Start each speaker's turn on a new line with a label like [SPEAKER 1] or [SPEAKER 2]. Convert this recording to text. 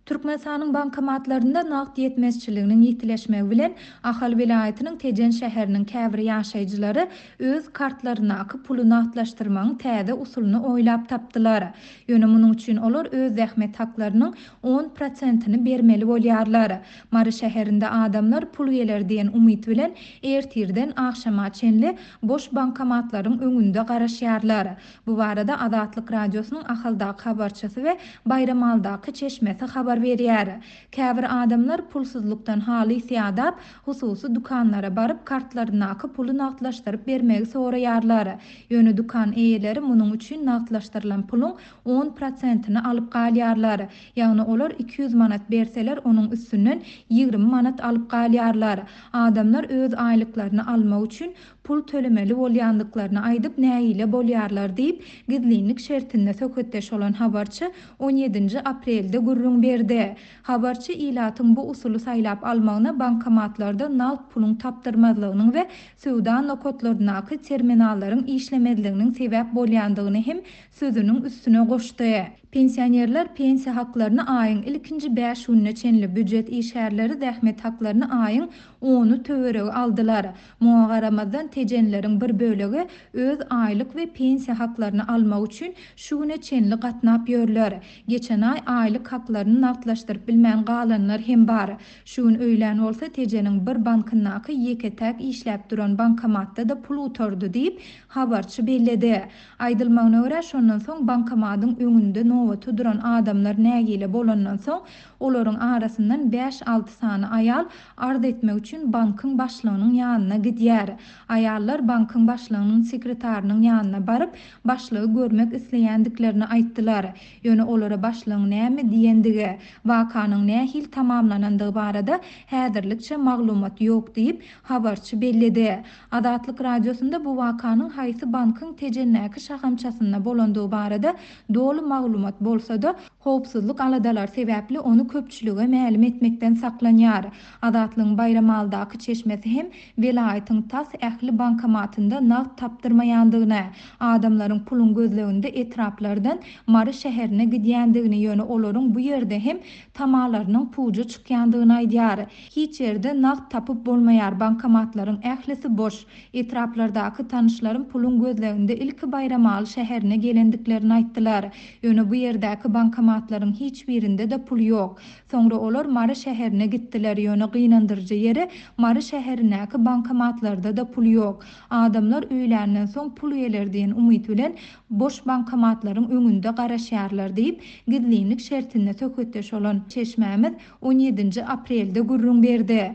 [SPEAKER 1] Türkmenistanyň bankomatlarynda nagt ýetmezçiliginiň ýitileşmegi bilen, Ahal welaýatynyň Tejen şäheriniň käbir ýaşaýjylary öz kartlaryndaky puly nagtlaşdyrmagyň täze usulyny oýlap tapdylar. Ýöne munuň üçin olar öz zähmet haklarynyň on prosentini bermeli bolýarlar. Mary şäherinde adamlar pul geler diýen umyt bilen ertirden agşama çenli boş bankomatlaryň öňünde garaşýarlar. Bu barada Azatlyk Radiosynyň Ahaldaky habarçysy we Baýramalydaky çeşmesi habar berýär. Käbir adamlar pulsuzlykdan halys ýadap, hususy dükanlara baryp, kartlaryndaky puly nagtlaşdyryp bermegi soraýarlar. Ýöne dükan eýeleri munuň üçin nagtlaşdyrylan puluň on prosentini alyp galýarlar. Ýagny olar 200 manat berseler, onuň üstünden 20 manat alyp galýarlar. Adamlar öz aýlyklaryny almak üçin pul tölemeli bolýandyklaryny aýdyp nägile bolýarlar diýip, gizlinlik şertinde söhbetdeş bolan habarçy on ýedinji aprelde gürrüň berdi. Habarçy ilatyň bu usuly saýlap almagyna bankomatlarda nagt puluň tapdyrmazlygynyň we söwda nokatlaryndaky terminallaryň işlemezliginiň sebäp bolýandygyny hem sözüniň üstüne goşdy. Pensionerler pensiýa haklaryny aýyň ilkinji bäş gününe çenli, býujet işgärleri zähmet haklaryny aýyň ony töweregi aldylar. Muňa garamazdan, tejenleriň bir bölegi öz aýlyk we pensiýa haklaryny almak üçin şu güne çenli gatnap ýörler. Geçen aý aýlyk haklaryny nagtlaşdyryp bilmän galanlar hem bar. Şu gün öýlän bolsa Tejeniň bir bankyndaky ýeke-täk işläp duran bankomatda-da pul gutardy diýip, habarçy belledi. Aýdylmagyna görä, şondan soň bankomatyň öňünde nobata duran adamlar nägile bolandan soň, olaryň arasyndan bäş-alty sany aýal arz etmek üçin bankyň başlygynyň ýanyna gidýär. Aýallar bankyň başlygynyň sekretarynyň ýanyna baryp, başlygy görmek isleýändiklerini aýtdylar. Ýöne olara başlygyň näme diýendigi, wakanyň nähili tamamlanandygy barada häzirlikçe maglumat ýok diýip, habarçy belledi. Azatlyk Radiosynda bu wakanyň haýsy bankyň Tejendäki şahamçasynda bolandygy barada doly maglumat bolsa-da, howpsuzlyk aladalary sebäpli ony köpçülige mälim etmekden saklanýar. Azatlygyň Baýramalydaky çeşmesi hem welaýatyň tas ähli bankomatynda nagt tapdyrmaýandygyny, adamlaryň puluň gözleginde etraplardan Mary şäherine gidýändigini, ýöne olaryň bu ýerde hem tamalarynyň puja çykýandygyny aýdýar. Hiç ýerde nagt tapyp bolmaýar, bankomatlaryň ählisi boş. Etraplardaky tanyşlarym puluň gözleginde ilki Baýramaly şäherine gelendiklerini aýtdylar. Ýöne bu ýerdäki bankomatlaryň hiç birinde-de pul ýok. Soňra olar Mary şäherine gitdiler, ýöne gynandyryjy ýeri, Mary şäherindäki bankomatlarda-da pul ýok. Adamlar öýländen soň pul geler diýen umyt bilen boş bankomatlaryň öňünde garaşýarlar diýip, gizlinlik şertinde söhbetdeş bolan çeşmämiz on ýedinji aprelde gürrüň berdi.